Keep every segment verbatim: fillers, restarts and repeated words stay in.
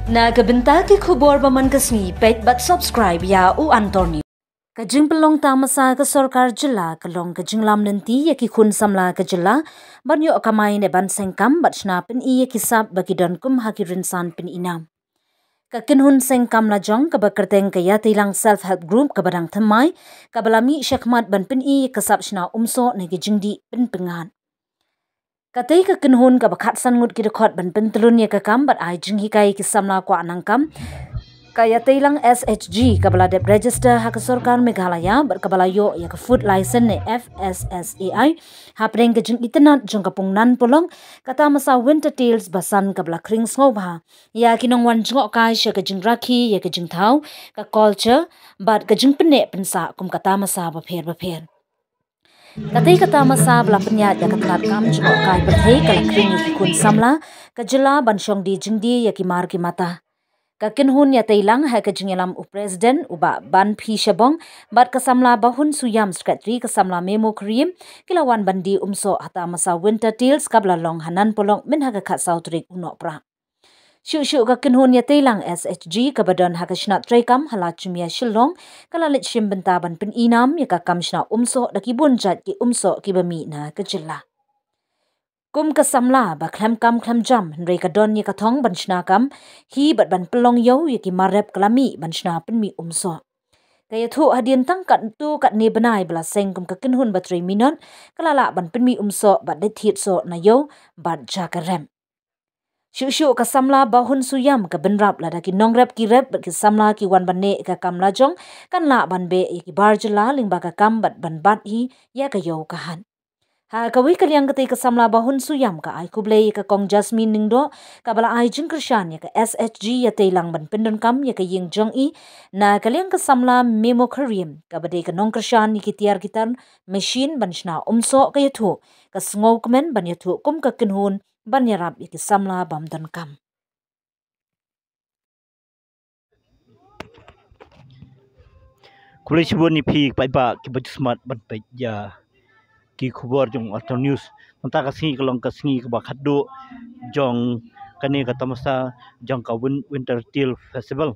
Na ka bynta ki khubor ba man ka sngi, peit bad subscribe ïa U Anthony. Ka jingpynlong tamasa ka sorkar jylla ka long ka jinglam lynti ïa ki khun samla ka jylla ban ïoh kamai ne ban seng kam bad shna pyni ïa ki sap ba ki don kum ha ki rynsan pyni nam. Ka kynhun seng kam lajong kaba kyrteng ka Ïateilang Self Help Group kaba dang thymmai, kaba la mih shakhmat ban pyni ïa ka sap shna umsoh ne ka jingdih pynpyngngad. Katei ka kynhun kaba khatsan ngut ki dkhot ban pyntlun ïa ka kam bad ai jinghikai ïa ki samla kwah nang kam, ka Ïateilang S H G, kaba la dep register ha ka sorkar Meghalaya bad kaba la ïoh ïa ka food license ne F S S A I hapdeng ka jingitynnad jong ka pung Nan Polong, ka tamasa Winter Tales ba san kaba la khring sngewbha ïa ki nongwan jngohkai sha ka jingrakhe ïa ka jingthaw, ka culture bad ka jingpynneh pynsah kum ka tamasa bapher bapher. Katei ka tamasa ba la pynïaid da ka tnat kam jngohkai pyrthei ka la khring ïa ki khun samla ka jylla ban shong die jingdie ïa ki mar ki mata. Ka kynhun Ïateilang ha ka jingïalam u president u Bah Banphi Shabong bad ka samla Bahun Suyam, secretary ka samla Memo Karim, ki la wan ban die umsoh ha tamasa Winter Tales kaba la long ha Nan Polong mynha ka khatsaw tarik u Nohprah. Shuh shuh ka kynhun Ïateilang S H G kaba don ha ka shnat treikam ha Lachumia Shillong ka la leit shim bynta ban pyni nam ïa ka kam shna umsoh da ki bun jait ki umsoh kiba mih na ka jylla. Kum ka samla ba khlem kam khlem jam, hynrei ka don ïa ka thong ban shna kam hi bad ban pynlong ïew ïa ki mar rep ka la mih ban shna pynmih umsoh. Ka ïathuh hadien tang katto katne bnai ba la seng kum ka kynhun ba trei minot, ka la lah ban pynmih umsoh bad leit thied soh na ïew bad ja ka rep. Shuh shuh ka samla Bahun Suyam ka bynrap lada ki nongrep ki rep bad ki samla ki wan ban neh ïa ka kam lajong, kan lah ban beh ïa ki bar jylla lyngba ka kam bad ban bat hi ïa ka ïew ka hat. Ha kawei ka liang katei ka samla Bahun Suyam ka ai khublei ïa ka Kong Jasmine Lyngdoh kaba la ai jingkyrshan ïa ka S H G Ïateilang ban pyndonkam ïa ka ïing jong i. Na ka liang ka samla Memo Karim kaba dei ka nongkyrshan ïa ki tiar ki tar machine ban shna umsoh, ka ïathuh ka sngewkmen ban ïathuh kum ka kynhun ban ïarap ïa ki samla bym donkam. Khublei shibun ïa phi paidbah kiba ju smat ban peit ïa ki khubor jong Arthur News. Mynta ka sngi ka long ka sngi kaba khatduh jong kane ka tamasa jong ka Win-, Winter Teal Festival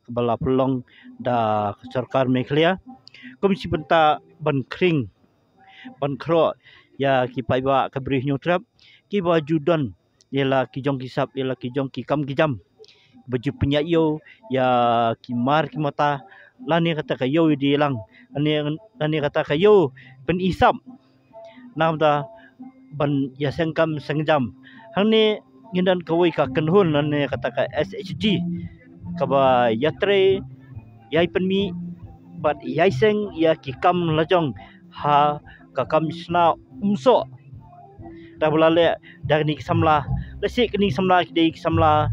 kaba la pynlong da ka sorkar Meghalaya kum shi bynta ban khring ban khroh ïa ki paidbah ka Bri Hynñiewtrep kiba ju don ïa la ki jong ki sap, ïa la ki jong ki kam ki jam, ba ju pynïaid ïew ïa ki mar ki mata, lane kata ka ïew ïa die lang, lane, lane kata ka ïew pyni sap. Namar ban ïa seng kam seng jam. Hangne ngi don kawei ka kynhun lane kata ka S H G kaba ïatrei, ïai pynmih bad ïai seng ïa ki kam lajong ha ka kam shna umsoh. Da ba la leh da kine ki samla, lehse kine ki samla ki dei ki samla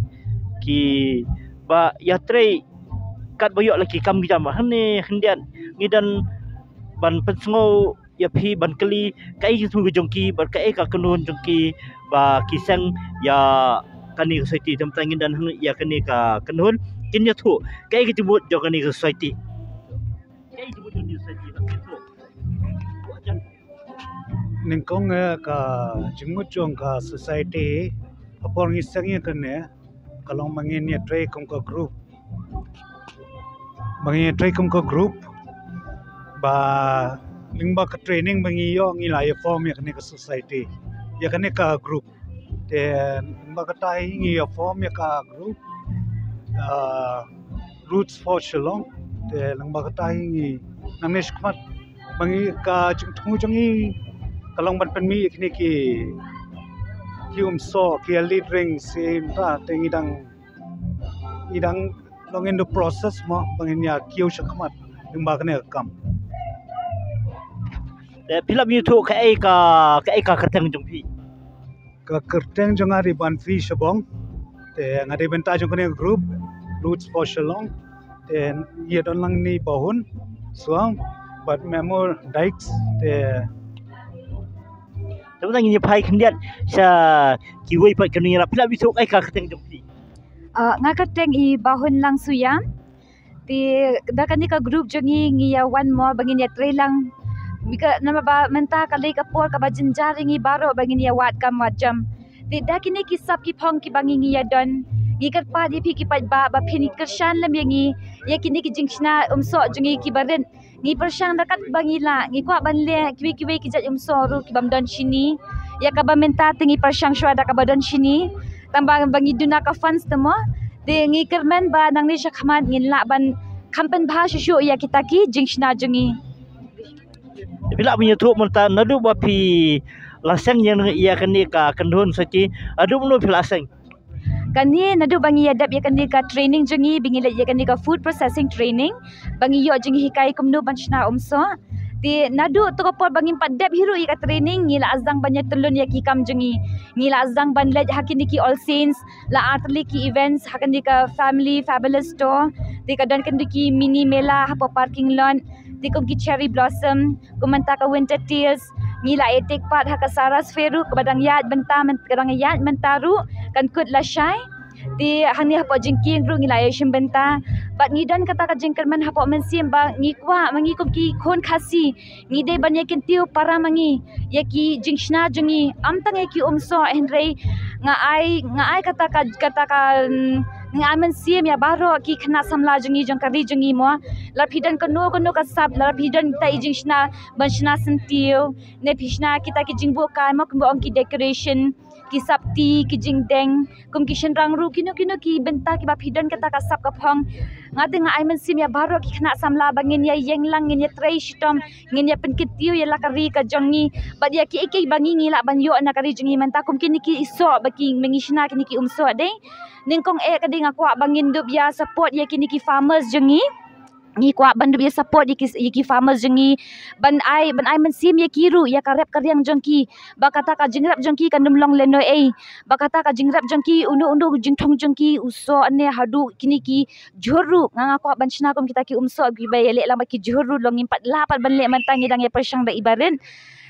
kiba ïatrei katba ïoh la ki kam ki jam. Hangne khyndiat ngi don ban pynsngew ïa phi ban kylli kaei ka jingthmu ka jong ki bad kaei ka kynhun jong ki ba ki seng ïa kane ka society. Te mynta ngin don hangne ïa kane ka kynhun, kin ïathuh kaei ka jingmut jong kane ka society. Kaei ka jingmut jong kane ka society, ba kin ïathuh. Nyngkong, eh, ka jingmut jong ka society ha por ngi seng ïa kane ka long ba ngin ïatrei kum ka group. Ba ngin ïatrei kum ka group ba lyngba ka training ba ngi ïoh ngi la ïa form ïa kane ka society, ïa kane ka group. Te lyngba kata hi ngi ïa form ïa ka group, ah, Roots for Shillong. Te lyngba kata hi ngi nangne shakhmat ba ngi, ka jingthmu jong ngi ka long ban pynmih ïa kine ki, ki umsoh, ki ïa leit ring sha mynta, te ngi dang, ngi dang long in the process mo ba ngin ïa kiew shakhmat lyngba kane ka kam. Te phi lah ban ïathuh kaei ka, kaei ka kyrteng jong phi? Ka kyrteng jong nga dei Banphi Shabong. Te nga dei bynta jong kane ka group Roots for Shillong. Te ngi ïa don lang ni Bahun Suyam bad Memo Dykes. Te te mynta ngin ïa phai khyndiat sha kiwei pat ka nongïarap. Phi lah ban ïathuh kaei ka kyrteng jong phi? Ah, nga kyrteng i Bahun Lang Suyam. Te da kane ka group jong ngi ngi ïa wan mo ba ngin ïatrei lang. Bika namar ba mynta ka lei ka por kaba jynjar ïa ngi baroh ba ngin ïa wad kam wad jam. Te da kine ki sap ki phong kiba ngi ngi ïa don, Ngi kyrpad ïa phi ki paidbah ba phin kyrshan lem ïa ngi ïa kine ki jingshna umsoh jong ngi kiba rit. Ngi pyrshang da katba ngi lah, ngi kwah ban leh kiwei kiwei ki jait umsoh ruh ki bym don shini. Ïa kaba mynta te ngi pyrshang shuwa da kaba don shini. Tang ba ngi duna ka funds te mo. Te ngi kyrmen ba nangne shakhmat ngin lah ban kham pynbha shuh shuh ïa kita ki jingshna jong ngi. Phi lah ban ïathuh mynta naduh ba phi la seng ïa kane ka kyndon saki, naduh mynno phi la seng? Kane naduh ba ngi ïa dep ïa kane ka training jong ngi, ba ngi leit ïa kane ka food processing training, ba ngi ïoh jinghikai kumno ban shna umsoh. Te naduh to ka por ba ngim pat dep hi ruh ïa ka training, ngi la sdang ban ïa tylli ïa ki kam jong ngi. Ngi la sdang ban leit ha kine ki All Saints, la ar tylli ki events ha kane ka Family Fabulous Store. Te ka don kane ki mini mela hapoh parking lot. Te kum ki cherry blossom, kum mynta ka winter tears, ngi la ïa take part ha ka Sarah's Fair ruh, kaba dang ïaid mynta, ka dang ïaid mynta ruh, kan kut lashai. Te hangne hapoh jingkieng ruh ngi la ïa shim bynta. Bad ngi don kata ka jingkyrmen hapoh mynsiem ba ngi kwah ma ngi kum ki khun Khasi, ngi dei ban ïa kyntiew para ma ngi ïa ki jingshna jong ngi, ym tang ïa ki umsoh, hynrei nga ai, nga ai kata ka, kata ka, mm, nga ai mynsiem ïa baroh ki khynnah samla jong ngi, jong ka ri jong ngi mo. Lada phi don kano kano ka sap, lada phi don kita i jingshna ban shna syntiew, ne phi shna kita ki jingbuh kai mo, kumba ong ki decoration, ki sap ti, ki jingdeng, kum ki shynrang ruh, kino kino ki bynta kiba phi don kata ka sap ka phong. Nga te nga ai mynsiem ïa baroh ki khynnah samla ba ngin ïa ïeng lang, ngin ïa trei shitom, ngin ïa pynkyntiew ïa la ka ri ka jong ngi. Bad ïa kiei kiei ba ngi, ngi lah ban ïoh na ka ri jong ngi mynta kum kine ki soh ba ki, ma ngi shna kine ki umsoh dei. Nyngkong eh ka dei nga kwah ba ngin dup ïa support ïa kine ki farmers jong ngi. Ngi kwah ban dup ïa support ïa ki, ïa ki farmers jong ngi, ban ai, ban ai mynsiem ïa ki ruh ïa ka rep ka riang jong ki, ba kata ka jingrep jong ki kan ym long lehnohei, ba kata ka jingrep jong ki, uno uno jingthung jong ki, u soh ne haduh kine ki jhur ruh. Nga, nga kwah ban shna kum kita ki umsoh kiba ïaleh lang bad ki jhur ruh, long ngim pat lah pat ban leh mynta, ngi dang ïa pyrshang da i barit.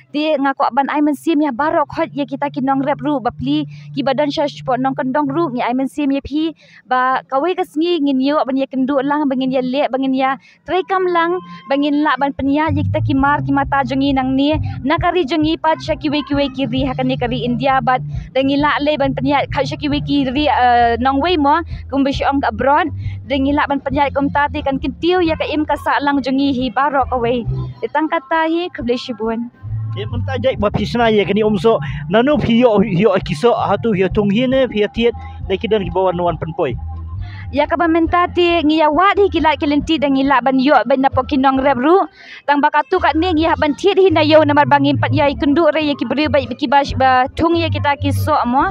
Te nga kwah ban ai mynsiem ïa baroh khoit ïa kita ki nongrep ruh, bapli kiba don sha shapoh nongkyndong ruh, ngi ai mynsiem ïa phi ba kawei ka sngi ngin ïoh ban ïa kynduh lang, ba ngin ïa leh, ba ngin ïa trei kam lang, ba ngin lah ban pynïaid ïa kita ki mar ki mata jong ngi nangne na ka ri jong ngi pat sha kiwei kiwei ki ri ha kane ka ri India, bad da ngi lah lei ban pynïaid kha sha kiwei ki ri, eh, nongwei mo, kumba shu ong ka abroad. Da ngi lah ban pynïaid kumta te kan kyntiew ïa ka im ka sah lang jong ngi hi baroh kawei. Te tang kata hi, khublei shibun. Te mynta jait ba phi shna ïa kine umsoh, nano phi ïoh, ïoh ki soh, hato phi ïa thung hi ne phi ïa thied da ki don kiba wan, wan pynpoi? Ïa kaba mynta te ngi ïa wad hi ki lad ki lynti da ngi lah ban ïoh beit na pok ki nongrep ruh. Tang ba katto katne ngi hap ban thied hi na ïew namar ba ngim pat ïa kynduh re ïa ki briew ba, kiba, ba thung ïa kita ki soh mo.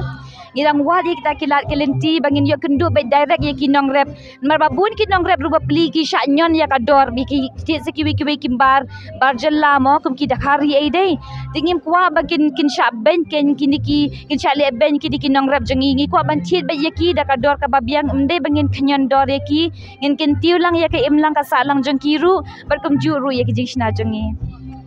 Ngi dang wad ïa kita ki lad ki lynti ba ngin ïoh kynduh beit direct ïa ki nongrep. Namar ba bun ki nongrep ruh bapli ki shah ñion ïa ka dor, ba ki thied sa kiwei kiwei ki bar, bar jylla mo, kum ki Dakar ri ei dei. Te ngim kwah ba kin, kin shah beiñ kin, kine ki, kin shah leh beiñ kine ki nongrep jong ngi. Ngi kwah ban thied beit ïa ki da ka dor kaba biang, ym dei ba ngin khñion dor ïa ki. Ngin kyntiew lang ïa ka im lang ka sah lang jong ki ruh, bad kumjuh ruh ïa ki jingshna jong ngi.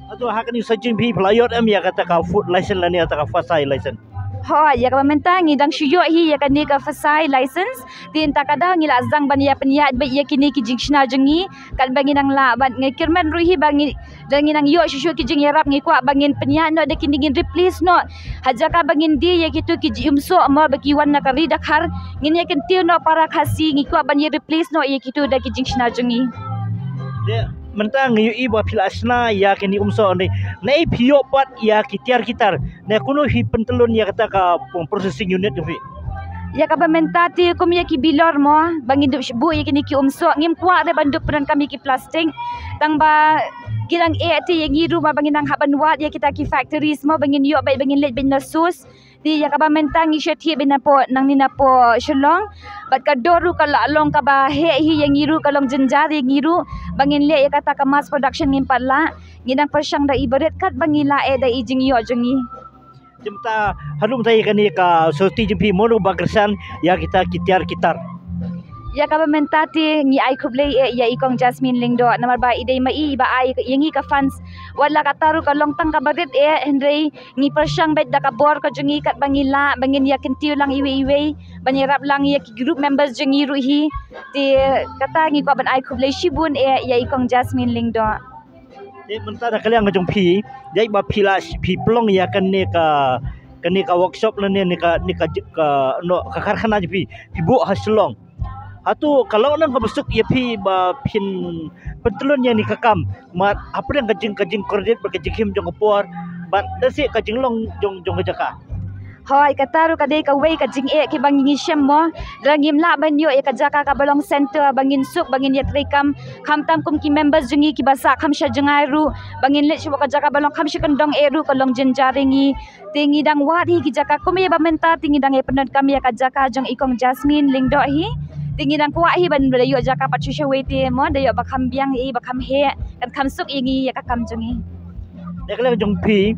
Hato ha kane ka sien jong phi phi la ïoh em ïa kata ka food license lane kata ka FSSAI license? Hooid, ïa kaba mynta ngi dang shu ïoh hi ïa kane ka FSSAI license. Te mynta ka daw ngi la sdang ban ïa pynïaid beit ïa kine ki jingshna jong ngi katba ngi dang lah, bad ngi kyrmen ruh hi ba ngi, da ngi dang ïoh shuh shuh ki jingïarap, ngi kwah ba ngin pynïaid noh da kine, ngin replace noh. Ha jaka ba ngin die ïa kito ki umsoh mo ba ki wan na ka ri Dakar, ngin ïa kyntiew noh para Khasi, ngi kwah ban ïa replace noh ïa kito da ki jingshna jong ngi. Mynta ngi ïohi ba phi la shna ïa kine umsoh ne, ne phi ïoh pat ïa ki tiar ki tar, ne kumno phi pyntyllun ïa kata ka processing unit jong phi? Ïa kaba mynta te kum ïa ki bilor mo ba ngin dup buh ïa kine ki umsoh, ngim kwah re ban dup pyndonkam ïa ki plastik. Tang ba ki dang eh te ïa ngi ruh mo ba ngin nang hap ban wad ïa kita ki factories mo ba ngin ïoh beit, ba ngin leit beit na source. Te ïa kaba mynta ngi shu thied beit napoh, nangne napoh Shillong. Bad ka dor ruh ka la long kaba heh hi ïa ngi ruh, ka long jynjar ïa ngi ruh ba ngin leh ïa kata ka mass production, ngim pat lah. Ngi dang pyrshang da i barit katba ngi lah eh da i jingïoh jong ngi. Te mynta, haduh mynta ïa kane ka society jong phi, mano ba kyrshan ïa kita ki tiar ki tar? Ïa kaba mynta te ngi ai khublei eh ïa i Kong Jasmine Lyngdoh namar ba i dei ma i ba ai ïa ngi ka funds. Wat la kata ruh ka long tang kaba rit eh, hynrei ngi pyrshang beit da ka bor ka jong ngi katba ngi lah ba ngin ïa kyntiew lang iwei iwei, ban ïarap lang ïa ki group members jong ngi ruh hi. Te kata ngi kwah ban ai khublei shibun eh ïa i Kong Jasmine Lyngdoh. Te mynta na ka liang ka jong phi, ïa ba phi la, phi pynlong ïa kane ka kane ka workshop lane ne ka ne ka j- ka no ka karkhana jong phi phi buh ha Shillong. Hato ka long nang kaba suk ïa phi ba phin pyntylun ïa kane ka kam, mat hapdeng ka jing ka jingkordit bad ka jingkhim jong ka por bad lehse ka jinglong jong jong ka jaka. Hoi, kata ruh ka dei kawei ka jingeh kiba ngi shem mo. Lada ngim lah ban ïoh ïa ka jaka kaba long center ba ngin suk ba ngin ïatrei kam, khamtam kum ki members jong ngi kiba sah kham sha jngai ruh, ba ngin leit sha ka jaka ba long kham sha kyndong eh ruh ka long jynjar ïa ngi. Te ngi dang wad hi ki jaka kum ïa ba mynta te ngi dang ïa pyndonkam ïa ka jaka jong i kong Jasmine Lyngdoh hi. Te ngi dang kwah hi ban da ïoh jaka pat shu shawei te mo, da ïoh ba kham biang ïa i ba kham heh, kan kham suk ïa ngi ïa ka kam jong ngi. Dei ka liang jong phi,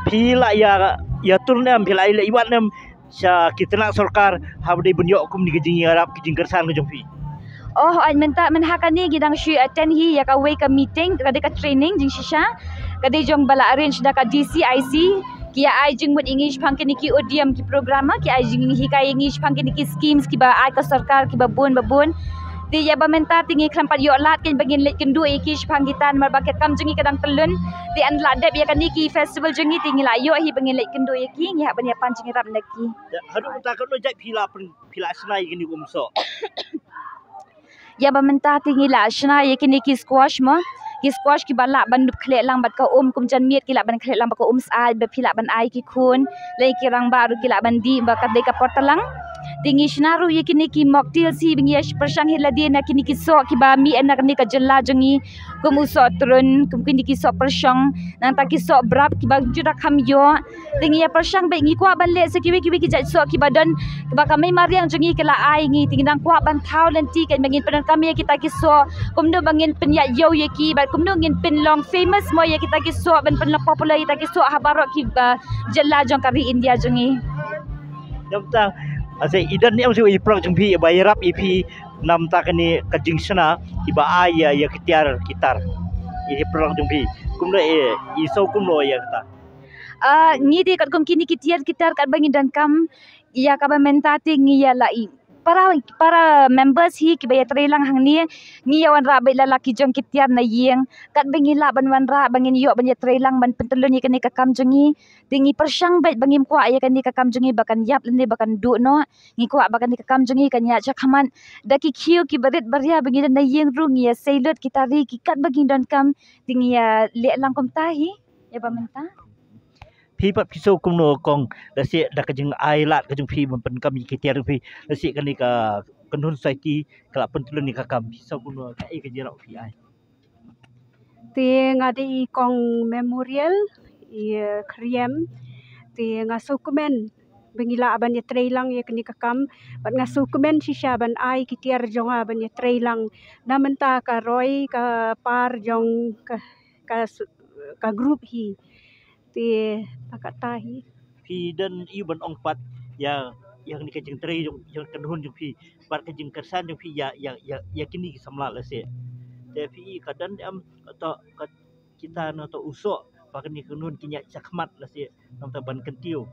phi la ïa ïa tur ne em, phi la ïa wad ne em sha ki tnat sorkar haba dei ban ïoh kum ni ki jingïarap ki jingkyrshan ka jong phi? Oh, hooid, mynta mynha kane ngi dang shu attend hi ïa kawei ka meeting, ka dei ka training jingshisha. Ka dei jong ba la arrange da ka D C I C. Ki ïa ai jingmut ïa ngi shaphang kine ki udiam ki program, ki ai jinghikai ïa ngi shaphang kine ki schemes kiba ai ka sorkar kiba bun ba bun. Te ïa ba mynta te ngi khlem pat ïoh lad kein ba ngin leit kynduh ïa ki shaphang kita namar ba ka kam jong ngi ka dang tyllun. Te ynda la dep ïa kane ki festival jong ngi te ngi la ïoh hi ba ngin leit kynduh ïa ki, ngi hap ban ïa pan jingïarap na ki. Ïa, haduh mynta katno jait phi la pyn phi la shna ïa kine ki um soh? Ïa ba mynta te ngi la shna ïa kine ki squash mo. Ki squash kiba lah ban khleh lang bad ka um, kum jan miet ki lah ban khleh lang bad ka um syaid, ba phi lah ban ai ki khun, lane ki rangbah ruh ki lah ban dih ba ka dei ka por talang. Te ngi shna ruh ïa kine ki mocktails hi ba ngi ïa pyrshang hi lade na kine ki soh kiba mih na kane ka jylla jong ngi, kum u soh trun, kum kine ki soh pyrshong, nangta ki soh brap kiba juda kham ïoh. Te ngi ïa pyrshang bad ngi kwah ban leh sa kiwei kiwei ki jait soh kiba don, kiba ka mei mariang jong ngi ki la ai ngi. Te ngi dang kwah ban thaw lynti kein ba ngin pyndonkam ïa kita ki soh, kumno ba ngin pynïaid ïew ïa ki bad kumno ngin pynlong famous mo ïa kita ki soh, ban pynlong popular ïa kita ki soh ha baroh kiba jylla jong ka ri India jong ngi. Namta ase i don ne em shu i prok jong phi ba ïarap ïa phi namta kane ka jingshna kiba ai ïa ïa ki tiar ki tar, i prok jong phi kumno, i soh kumno ïa kata? Ah, ngi te katkum kine ki tiar ki tar katba ngi donkam, ïa kaba mynta te ngi ïa la i para para members hi kiba ïa trei lang hangne. Ngi ïa wanrah bad la la ki jong ki tiar na ïing katba ngi lah ban wanrah ba ngin ïoh ban ïa trei lang ban pyntyllun ïa kane ka kam jong ngi. Te ngi pyrshang bad ba ngim kwah ïa kane ka kam jong ngi ba kan ïap lane ba kan duh noh. Ngi kwah ba kane ka kam jong ngi kan ïa shah khmat da ki khiew kiba rit ba ria ba ngi don na ïing ruh ngi ïa sei lut ki tari ki katba ngi donkam. Te ngi ïa leh lang kumta hi. Ïa ba mynta. Phi pat phi sngew kumno kong, lehse da ka jingai lad ka jong phi ban pyndonkam ïa ki tiar phi, lehse kane ka kynhun society ka la pyntyllun ïa ka kam, phi sngew kumno, kaei ka jingïarap phi ai? Te nga dei i kong Memorial, i, eh, Khyriem. Te nga sngewkmen ba ngi lah ban ïa trei lang ïa kane ka kam. Bad nga sngewkmen shisha ban ai ki tiar jong nga ban ïa trei lang na mynta ka roi ka par jong ka ka, ka group hi. Te ta kata hi. Phi don ïa ban ong pat ïa ïa kane ka jingtrei jong jong kynhun jong phi, bad ka jingkyrshan jong phi ïa ïa ïa ïa kine ki samla lehse. Te phi ka don em to ka kita na to u soh ba kane ka kynhun kin ïa shah khmat lehse namta ban kyntiew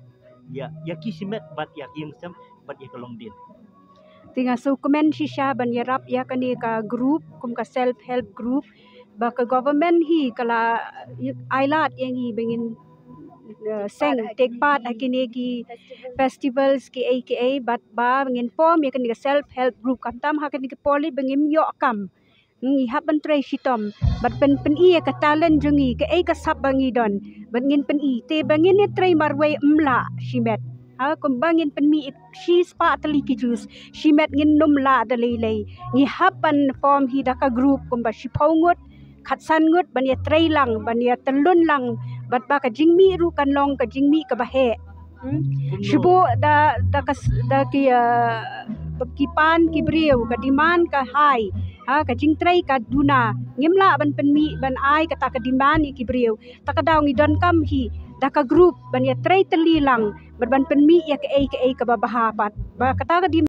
ïa ïa ki shimet bad ïa ki ïing sem bad ïa ka longdien. Te nga sngewkmen shisha ban ïarap ïa kane ka group kum ka self help group ba ka government hi ka la ai lad ïa ngi ba ngin, eh, seng take part ha kine ki festivals kiei kiei bad ba ngin form ïa kane ka self help group khamtam ha kane ka por ba ngim ïoh kam. Ngi hap ban trei shitom bad pyn pyn-i ïa ka talent jong ngi, kaei ka sap ba ngi don bad ngin pyn-i te ba ngin ïa trei marwei ym lah shimet. Ha, kumba ngin pynmih shi spah tylli ki juice, shimet ngin nym lah da lei lei. Ngi hap ban form hi da ka group kumba shiphew ngut, khatsan ngut ban ïa trei lang, ban ïa tyllun lang bad ba ka jingmih ruh kan long ka jingmih kaba heh. Hmm. Kumno? Shu buh da da ka s- da ki, ah, ki pan ki briew, ka demand ka high. Ha, ka jingtrei ka duna. Ngim lah ban pynmih ban ai kata ka demand ïa ki briew. Ta ka daw ngi donkam hi da ka group ban ïa trei tylli lang bad ban pynmih ïa kaei kaei kaba bha pat. Ba kata ka demand